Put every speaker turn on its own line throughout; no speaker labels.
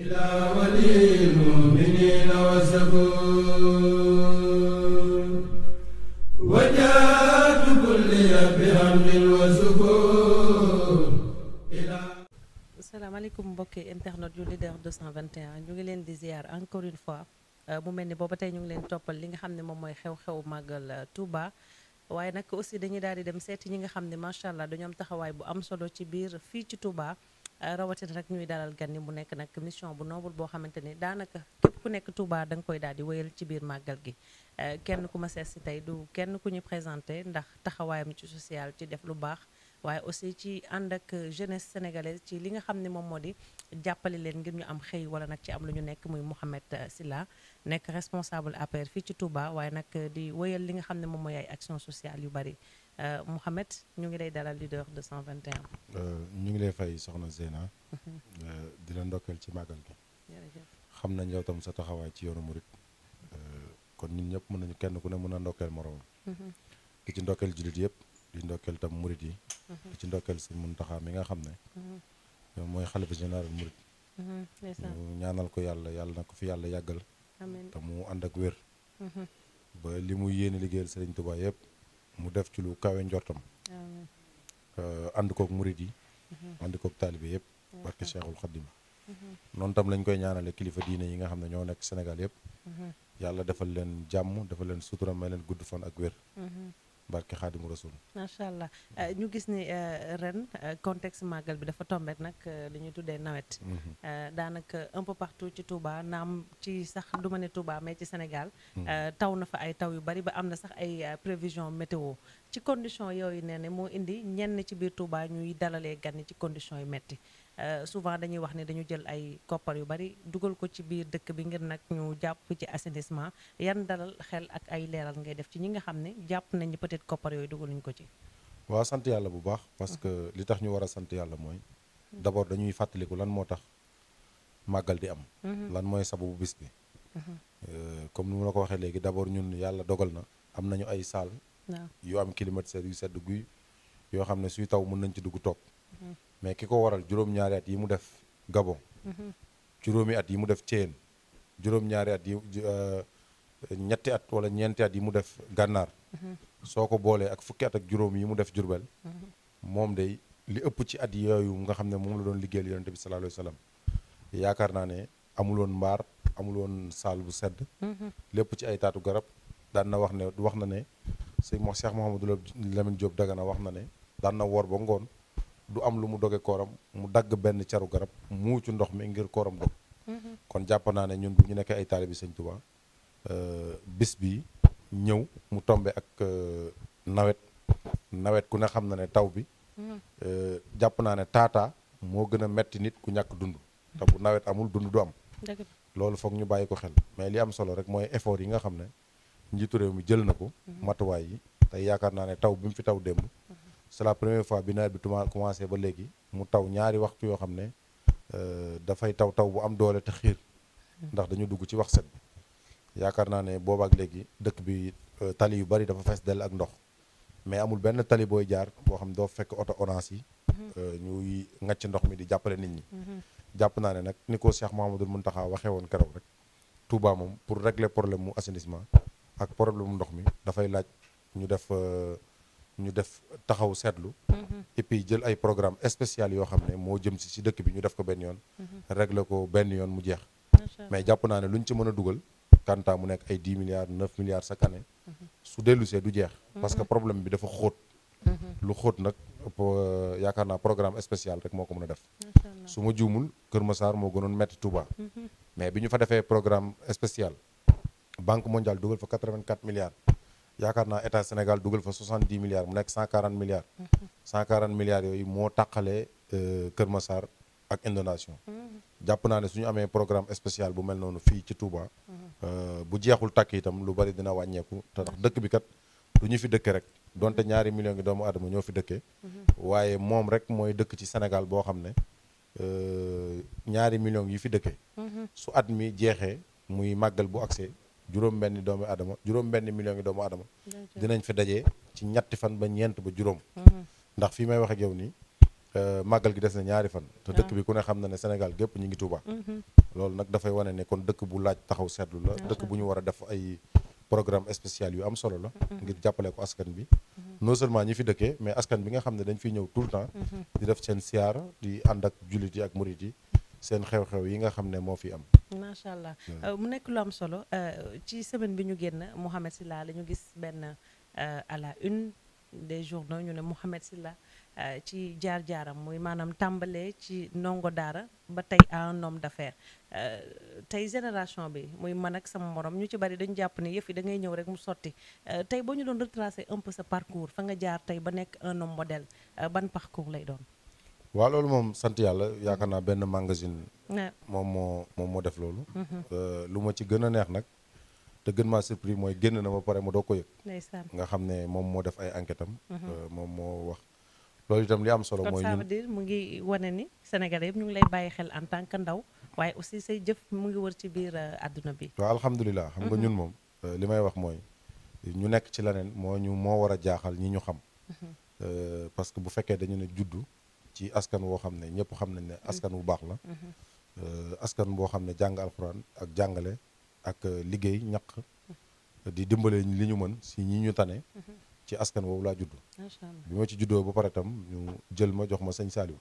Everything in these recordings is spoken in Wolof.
إلى ولي المؤمنين والسكون وجاءت كل بحمد وسكون.
asalaamaaleykum mbokki internet yu leader 221 ñu ngi leen di ziar encore une fois mu mel ni booba tey ñu ngi leen toppal li nga xam ne moom mooy xew-xew màggal Touba. waaye nag aussi dañuy daal di dem seeti ñi nga xam ne macha allah dañoo am taxawaay bu am solo ci biir fii ci Touba. rawatina rek ñuy dalal gan ni mu nekk nag mission bu noble boo xamante ni daanaka képp ku nekk Touba da nga koy daal di wéyal ci biir màggal gi. kenn ku ma seet si tey du kenn ku ñu présenté ndax taxawaayam ci social ci def lu baax. waaye aussi ci ànd ak jeunesse sénégalaise ci li nga xam ne moom moo di jàppale leen ngir ñu am xëy wala nag ci am lu ñu nekk muy Mouhamed Sylla nekk responsable APR fii ci Touba waaye nag di wëyal li nga xam ne moom mooy ay action sociale yu bari Mouhamed ñu ngi lay dalal leader 221.
ñu ngi lay fay soxna Zeyna. di la ndokkeel ci màggal gi.
jërëjëf
xam nañ yow tam sa taxawaay ci yoonu murit kon ñun ñëpp mën nañu kenn ku ne mën a ndokkeel moroom. di ci ndokkeel jullit yëpp. di ndokkeel tam murit yi di ci ndokkeel sëñ Muntaxa mi nga xam ne mooy xalifa général murit ñu ñaanal ko yàlla na ko fi yàlla yàggal te mu ànd ak wér ba li mu yéene liggéeyal sëriñ Tuubaa yëpp mu def ci lu kawe njortam ànd kook murit yi ànd kook taalibe yëpp barke Cheikhul Khadim noonu tam lañ koy ñaanale kilifa diine yi nga xam ne ñoo nekk Sénégal yëpp yàlla defal leen jàmm defal leen sutura may leen gudd fan ak wér barke Xaadimu Rasuul.
macha allah ñu gis ni ren contexte màggal bi dafa tombé nag li ñuy tuddee nawet. daanaka un peu partout ci Touba naam ci sax du ma ne Touba mais ci Sénégal. taw na fa ay taw yu bari ba am na sax ay prévision météo ci condition yooyu nee ne moo indi ñenn ci biir Touba ñuy dalalee gan yi ci condition yu metti souvent dañuy wax ne dañu jël ay koppar yu bari dugal ko ci biir dëkk bi ngir nag ñu jàpp ci assainissement yan dalal xel ak ay leeral ngay def ci ñi nga xam ne jàpp nañu peut-être koppar yooyu dugaluñ ko ci.
waaw sant yàlla bu baax parce que li tax ñu war a sant yàlla mooy d'abord dañuy fàttaliku lan moo tax màggal di am. lan mooy sababu bis bi. comme ni ma la ko waxee léegi d'abord ñun yàlla dogal na am nañu ay salle yu am climatiseur yu sedd guy yoo xam ne suy taw mën nañ ci dugg toog. mais ki ko waral juróom-ñaari at yi mu def Gabon. juróomi at yi mu def Thiène juróom-ñaari at yi ñetti at wala ñeenti at yi mu def Gànnaar. soo ko boolee ak fukki at ak juróom yi mu def Jurbel. moom day li ëpp ci at yooyu nga xam ne moom la doon liggéeyal yonent bi sallallahu alayhi wa sallam yaakaar naa ne amuloon mbaar amuloon saal bu sedd. lépp ci ay taatu garab daan na wax na ne sëñ Cheikh Mouhamadou Lamine Diop Dagana wax na ne daan na woor ba ngoon. du am lu mu doge kooram mu dagg benn caru garab muucu ndox mi ngir kooram dog kon jàpp naa ne ñun bu ñu nekkee ay taalibi Sëñ Tuubaa bis bi ñëw mu tombe ak nawet ku ne xam na ne taw bi jàpp naa ne taataa moo gën a metti nit ku ñàkk dund te bu nawet amul dund du am loolu foog ñu bàyyi ko xel mais li am solo rek mooy effort yi nga xam ne njiitu réew mi jël na ko matuwaay yi tey yaakaar naa ne taw bi mu fi taw démb c'est la première fois bi nawet bi commencé ba léegi mu taw ñaari waxtu yoo xam ne dafay taw bu am doole te xiir ndax dañu dugg ci wax set bi yaakaar naa ne boobaak léegi dëkk bi tali yu bari dafa fees dell ak ndox mais amul benn tali booy jaar boo xam doo fekk oto orange yi ñuy ngacc ndox mi di jàppale nit ñi jàpp naa ne nag ni ko Cheikh Mouhamadoul Mountakha waxee woon keroog rek Touba moom pour régler problème mu assainissement ak problème mu ndox mi dafay laaj ñu def taxaw seetlu et puis jël ay programme spécial yoo xam ne moo jëm si dëkk bi ñu def ko benn yoon régler ko benn yoon mu jeex mais jàpp naa ne lu ñu ci mën a dugal kanta mu nekk ay 10 milliards 9 milliards chaque année su dellusee du jeex parce que problème bi dafa xóot lu xóot nag yaakaar naa programme spécial rek moo ko mën a def su ma juumul Kër Massar moo gënoon metti Touba mais bi ñu fa defee programme spécial Banque mondiale dugal fa 84 milliards yaakaar naa état Sénégal dugal fa 70 milliards mu nekk 140 milliards 140 milliards yooyu moo tàqalee Kër Massar ak inondation jàpp naa ne suñu amee programme spécial bu mel noonu fii ci Touba bu jeexul tàkk itam lu bari dina wàññeeku te ndax dëkk bi kat du ñu fi dëkke rek donte ñaari millions ngi doomu aadama ñoo fi dëkkee waaye moom rek mooy dëkk ci Sénégal boo xam ne ñaari millions yi fi dëkkee su at mi jeexee muy màggal bu accès juróom-benni millions ngi doomu aadama dinañ fi dajee ci ñetti fan ba ñeent ba juróom ndax fii may wax ak yow nii màggal gi des na ñaari fan te dëkk bi ku ne xam na ne Sénégal gépp ñu ngi Touba loolu nag dafay wane ne kon dëkk bu laaj taxaw seetlu la dëkk bu ñu war a def ay programme spécial yu am solo la ngir jàppale ko askan bi non seulement ñi fi dëkkee mais askan bi nga xam ne dañ fiy ñëw tout le temps di def seen siyaara di ànd ak jullit yi ak murit yi seen xew-xew yi nga xam ne moo fi am.
macha allah mu nekk lu am solo ci semaine bi ñu génn Mouhamed Sylla la ñu gis benn à la une des journaux ñu ne Mouhamed Sylla ci jaar-jaaram muy maanaam tàmbalee ci ndongo daara ba tey à un homme d'affaires tey génération bi muy man ak sama morom ñu ci bari dañu jàpp ne yëf yi da ngay ñëw rek mu sotti tey boo ñu doon retracer un peu sa parcours fa nga jaar tey ba nekk un homme modèle ban parcours lay doon.
waaw loolu moom sant yàlla yaakaar naa benn magazine moom moo def loolu lu ma ci gën a neex nag te gën maa surpris mooy génn na ba pare ma doo ko yëg nga xam ne moom moo def ay enquête am moom moo wax loolu itam li am solo mooy
ça veut dire mu ngi wane ni Sénégalais yëpp ñu ngi lay bàyyi xel en tant que ndaw waaye aussi say jëf mu ngi wër ci biir àdduna bi.
waaw alhamdulilah xam nga ñun moom li may wax mooy ñu nekk ci leneen moo war a jaaxal ñi ñu xam parce que bu fekkee dañu ne juddu ci askan woo xam ne ñëpp xam nañ ne askan wu baax la askan boo xam ne jàng alxuraan ak jàngale ak liggéey ñaq di dimbale li ñu mën si ñi ñu tane ci askan woowu laa judd bi ma ci juddoo ba pare tam ñu jël ma jox ma sëñ Saliou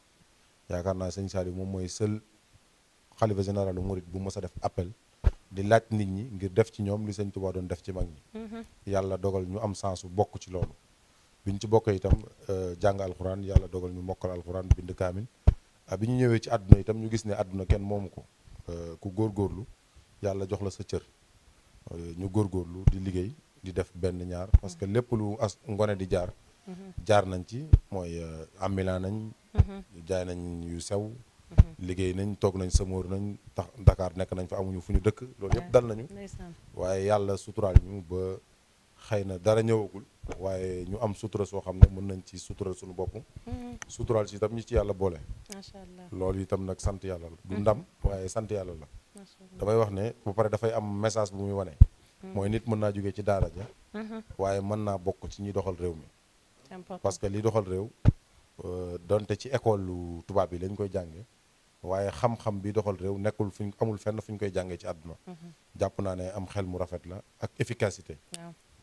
yaakaar naa sëñ Saliou moom mooy seul xalifa général u murit bu mës a def appel di laaj nit ñi ngir def ci ñoom li sëñ Tuubaa doon def ci mag ñi yàlla dogal ñu am sensu bokk ci loolu bi ñu ci bokkee itam jàng alxuraan yàlla dogal ñu mokkal alxuraan bind kaamil bi ñu ñëwee ci àdduna itam ñu gis ne àdduna kenn moomu ko ku góorgóorlu yàlla jox la sa cër ñu góorgóorlu di liggéey di def benn ñaar parce que lépp lu ngone di jaar nañ ci mooy ambulant nañ jaay nañ yu sew liggéey nañ toog nañ samóor nañ tax Dakar nekk nañ fa amuñu fu ñu dëkk loolu yëpp dal nañu waaye yàlla suturaal ñu ba xëy na dara ñëwagul waaye ñu am sutura soo xam ne mën nañ ci sutural suñu bopp suturaal si itam ñi ci yàlla boole
macha allah
loolu itam nag sant yàlla la du ndam waaye sant yàlla la damay wax ne ba pare dafay am message bu muy wane mooy nit mën naa jógee ci daara ja waaye mën naa bokk ci ñi doxal réew mi parce que li doxal réew donte ci école lu tubaab yi lañ koy jànge waaye xam-xam bi doxal réew nekkul fuñ amul fenn fu ñu koy jàngee ci àdduna jàpp naa ne am xel mu rafet la ak efficacité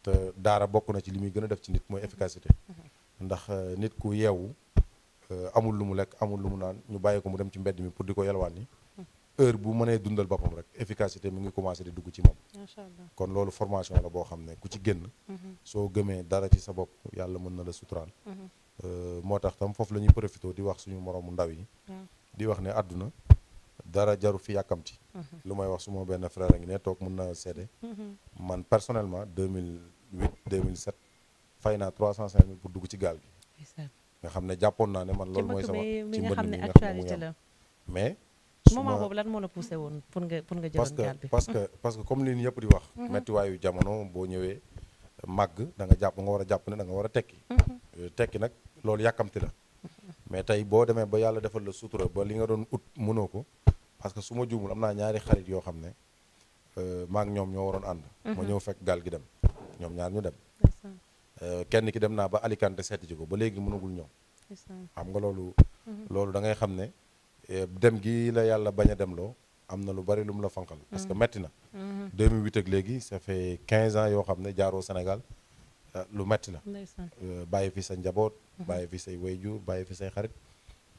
te daara bokk na ci li muy gën a def ci nit mooy efficacité ndax nit ku yeewu amul lu mu lekk amul lu mu naan ñu bàyyi ko mu dem ci mbedd mi pour di ko yalwaan ni heure bu mënee dundal boppam rek efficacité mi ngi commencé di dugg ci moom kon loolu formation la boo xam ne ku ci génn soo gëmee dara ci sa bopp yàlla mën na la suturaal moo tax tam foofu la ñuy profité di wax suñu moroomu ndaw yi di wax ne àdduna dara jaru fi yàkkamti lu may wax suma benn frère a ngi ne toog mën na seede man personnellement 2008 2007 fay naa 305 000 pour dugg ci gaal gi nga xam ne jàppoon naa ne man loolu mooy sama ci mbënd mi nga xam ne muy am mais
moment boobu lan moo la poussé woon pour nga jëloon gaal bi
parce que comme li ñëpp di wax méttiwaayu jamono boo ñëwee màgg da nga war a jàpp ne da nga war a tekki nag loolu yàkkamti la mais tey boo demee ba yàlla defal la sutura ba li nga doon ut mënoo ko parce que su ma juumul am naa ñaari xarit yoo xam ne maa ngi ñoom ñoo waroon ànd ma ñëw fekk gaal gi dem ñoom ñaar ñu dem kenn ki dem naa ba Alicante seeti ji ko ba léegi mënagul ñëw xam nga loolu da ngay xam ne dem gi la yàlla bañ a demloo am na lu bari lu mu la fanqal parce que metti na 2008 ak léegi ça fait 15 ans yoo xam ne jaaroo Sénégal lu metti la bàyyi fi sa njaboot bàyyi fi say wayjur bàyyi fi say xarit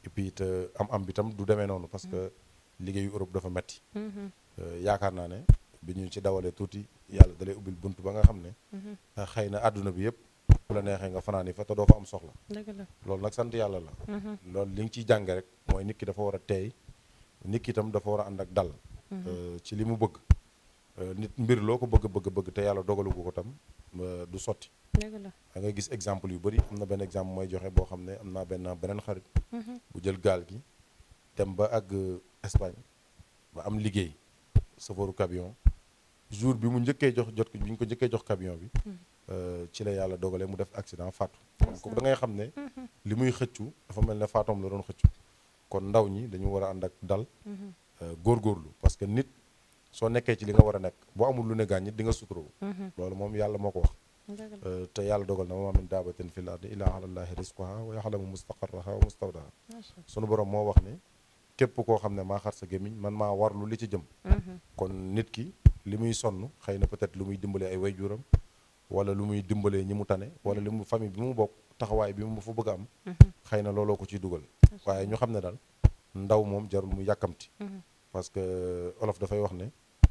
et puis it am bi tam du demee noonu parce que liggéeyu Europe dafa metti yaakaar naa ne bi ñu ci dawalee tuuti yàlla dalay ubbil bunt ba nga xam ne xëy na àdduna bi yëpp bu la neexee nga fanaani fa te doo fa am soxla loolu nag sant yàlla la loolu li nga ciy jànge rek mooy nit ki dafa war a teey nit ki itam dafa war a ànd ak dal ci li mu bëgg nit mbir loo ko bëgg te yàlla dogalu ko tam du sotti da ngay gis exemple yu bëri am na benn exemple mooy joxe boo xam ne am naa beneen xarit bu jël gaal gi dem ba àgg Espagne ba am liggéey safaru camion jour bi mu njëkkee bi ñu ko njëkkee jox camion bi ci la yàlla dogalee mu def accident faatu donc da ngay xam ne li muy xëccu dafa mel ne faatoom la doon xëccu kon ndaw ñi dañu war a ànd ak dal góorgóorlu parce que nit soo nekkee ci li nga war a nekk boo amul lu ne gaañ nit di nga suturawu loolu moom yàlla moo ko wax te yàlla dogal na wa maa min daabatin fil ardi illaa ala llaahi rizquhaa wa ya'lamu mustaqarrahaa wa mustawdaahaa sunu borom moo wax ne képp koo xam ne maa xar sa gémmiñ man maa warlu li ci jëm. kon nit ki li muy sonn xëy na peut-être lu muy dimbalee ay wayjuram wala lu muy dimbalee ñi mu tane wala li mu famille bi mu bokk taxawaay bi mu fa bëgg a am. xëy na looloo ko ciy dugal. waaye ñu xam ne daal ndaw moom jarul mu yàkkamti. parce que olof dafay wax ne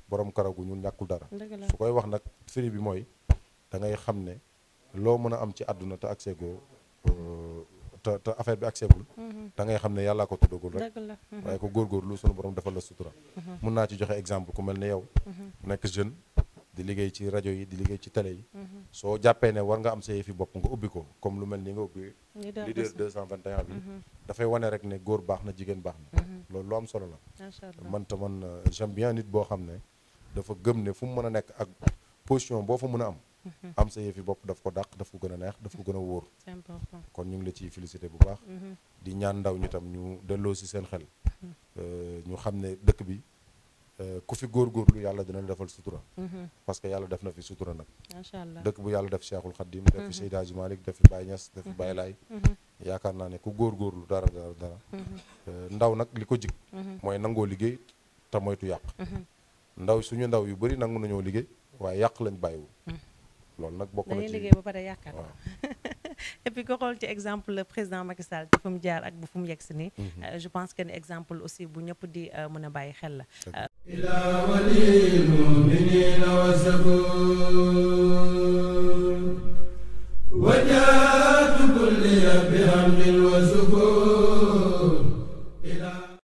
borom karagu ñun ñàkkul dara. su koy wax nag firi bi mooy da ngay xam ne loo mën a am ci àdduna te accès goo te affaire bi accès gul da ngay xam ne yàllaa ko tuddagul rek. waaye ko góorgóorlu sunu borom defal la sutura. mun naa ci joxe exemple ku mel ne yow. nekk jeune di liggéey ci rajo yi di liggéey ci télé yi. soo jàppee ne war nga am sa yëfi bopp nga ubbi ko comme lu mel ni nga ubbi. leader 221 bi. dafay wane rek ne góor baax na jigéen baax na. loolu lu am solo la. man j'aime bien nit boo xam ne dafa gëm ne fu mu mën a nekk ak position boo fa mën a am. am sa yëfi bopp daf ko dàq daf ko gën a neex daf ko gën a wóor.
c'est important.
kon ñu ngi la ciy félicité bu baax. di ñaan ndaw ñi tam ñu delloo si seen xel. ñu xam ne dëkk bi ku fi góorgóorlu yàlla dina defal sutura. parce que yàlla def na fi sutura nag.
macha allah
dëkk bu yàlla def Cheikhul Khadim def fi Seydi Hadji Malick def fi Baye Niass def fi Baye Laye. yaakaar naa ne ku góorgóorlu dara. ndaw nag li ko jig. mooy nangoo liggéey te moytu yàq. suñu ndaw yu bëri nangu nañoo liggéey waaye yàq lañ bàyyiwul. loolu nag bokk na ci
dañuy liggéey ba pare yaakaar. et puis ko xool ci exemple le président Macky Sall ci fu mu jaar ak bu fu mu yegg si nii. je pense que ne exemple aussi bu ñëpp di mën a bàyyi xel la.
ila walil mu'minina wa sabu